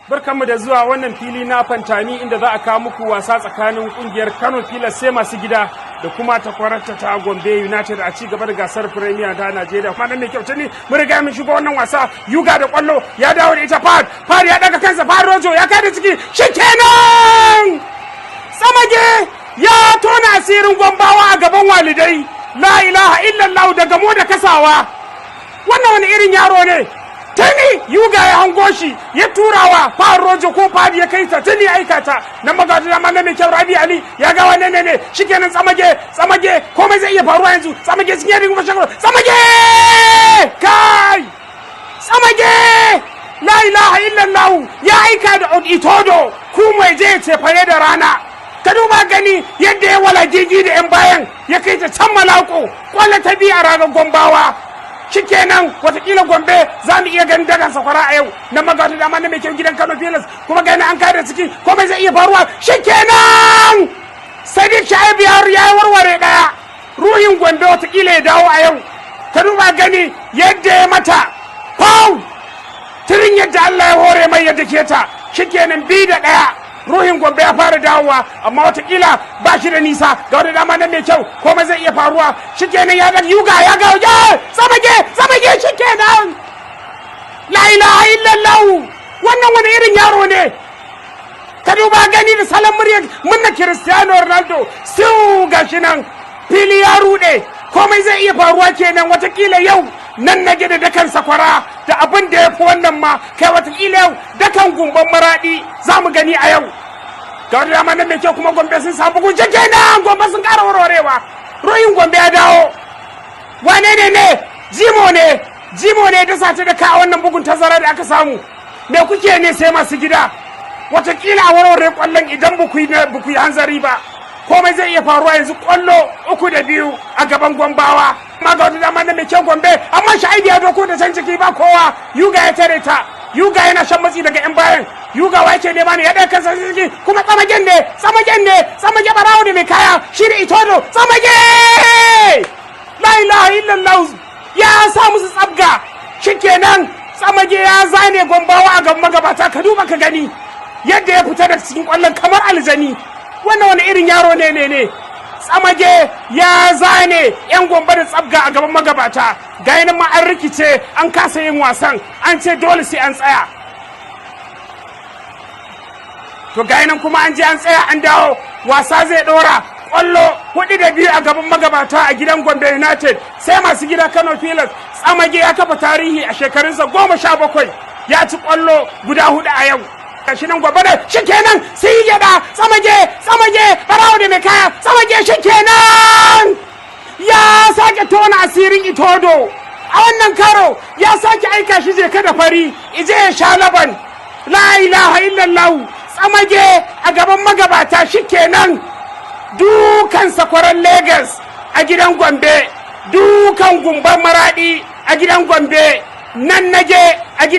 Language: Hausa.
Barkanmu da zuwa wannan fili na Fantami, inda za a kawo muku wasa tsakanin kungiyar Kano Pillars sai masu gida da kuma takwararta ta Gombe United a ci gaba da gasar Premier ta Najeriya. Kuma nan mai kyau ne, mun riga mun shigo wannan wasa. Yuga da kwallo, ya dawo da ita. Fad Fad ya daga kansa, Fad Rojo ya kada ciki, shikenan! Samage ya tona asirin Gombawa a gaban walidai. La ilaha illallah, da gamo da kasawa. Wannan wani irin yaro ne? Tuni Yuga ya hango shi, ya turawa Fahar Rojo ko Fadi, ya kai ta, tuni aika ta nan magana da mana mai kyau. Rabi Ali ya ga wannan ne, shikenan! Tsamage, Tsamage, komai zai iya faruwa yanzu. Tsamage cikin yadin kuma shakaro. Tsamage, kai, Tsamage! La ilaha illallah, ya aika da Itodo ku mai je ce fare da rana. Ka duba gani yadda ya wala gigi da yan bayan, ya kai ta can malako. Kwallo ta biyu a ranar Gombawa, shikenan. Watakila Gombe za mu iya ganin daga sakwara a yau. Na magata dama na mai kyau, gidan Kano Pillars kuma gani an kada ciki, komai zai iya faruwa. Shikenan, Sadiq Shaibu ya warware daya. Ruhin Gombe watakila ya dawo a yau. Ka duba gani yadda ya mata pau tirin, yadda Allah ya hore mai yadda ke ta. Shikenan, 2-1. Ruhin Gombe ya fara dawowa, amma watakila ba shi da nisa. Ga wani dama nan mai kyau, komai zai iya faruwa. Shikenan, ya ga Yuga, ya ga ya Samage, Samage! Shikenan! La ilaha illallah, wannan wani irin yaro ne? Ka duba gani da salon murya munna Cristiano Ronaldo siu. Gashi nan fili ya rude, komai zai iya faruwa kenan. Watakila yau nan na da dakan sakwara da abin da ya fi wannan ma. Kai, watakila yau dakan gumban Maradi za mu gani a yau. Ga wata dama nan mai kyau kuma, Gombe sun samu bugun. Kenan Gombe sun kara warwarewa, ruhin Gombe ya dawo. Wane ne? Ne Jimo ne, Jimo ne da sace da ka a wannan bugun tazara da aka samu. Me kuke ne sai masu gida? Watakila a warware kwallon idan ba ku yi hanzari ba. Komai zai iya faruwa yanzu. Kwallo 3-2 a gaban Gombawa. Amma ga wata dama na mai kyau, Gombe, amma Sha'ibu ya doko da can ciki, ba kowa. Yuga ya tare ta. Yuga yana shan matsi daga yan bayan. Yuga wa yake nema ne? Ya ɗaya kansa ciki kuma, Tsamagen ne, Tsamagen ne, Tsamage barawo da mai kaya, shi da Itodo. Tsamage! La ilaha illallah, ya sa musu tsabga. Shikenan, Tsamage ya zane Gombawa a gaban magabata. Ka duba ka gani yadda ya fita da cikin kwallon kamar aljani. Wannan wani irin yaro ne? Ne Tsamage ya zane yan Gombe da tsabga a gaban magabata. Ga nan ma an rikice, an kasa yin wasan, an ce dole sai an tsaya. To, ga nan kuma an je an tsaya, an dawo, wasa zai dora. Kwallo 4-2 a gaban magabata a gidan Gombe United sai masu gida Kano Pillars. Tsamage ya kafa tarihi a shekarunsa 17, ya ci kwallo guda hudu a yau. Gashi nan gobe da shikenan, sai yi gyada. Tsamage, Tsamage, barawo da mai kaya, Tsamage! Shikenan, ya sake tona asirin Itodo a wannan karo, ya sake aika shi je kada fari ije ya sha laban. La ilaha illallah, Tsamage a gaban magabata. Shikenan, dukan sakwaran Lagos a gidan Gombe, dukan gumban Maradi a gidan Gombe, nan nage a gidan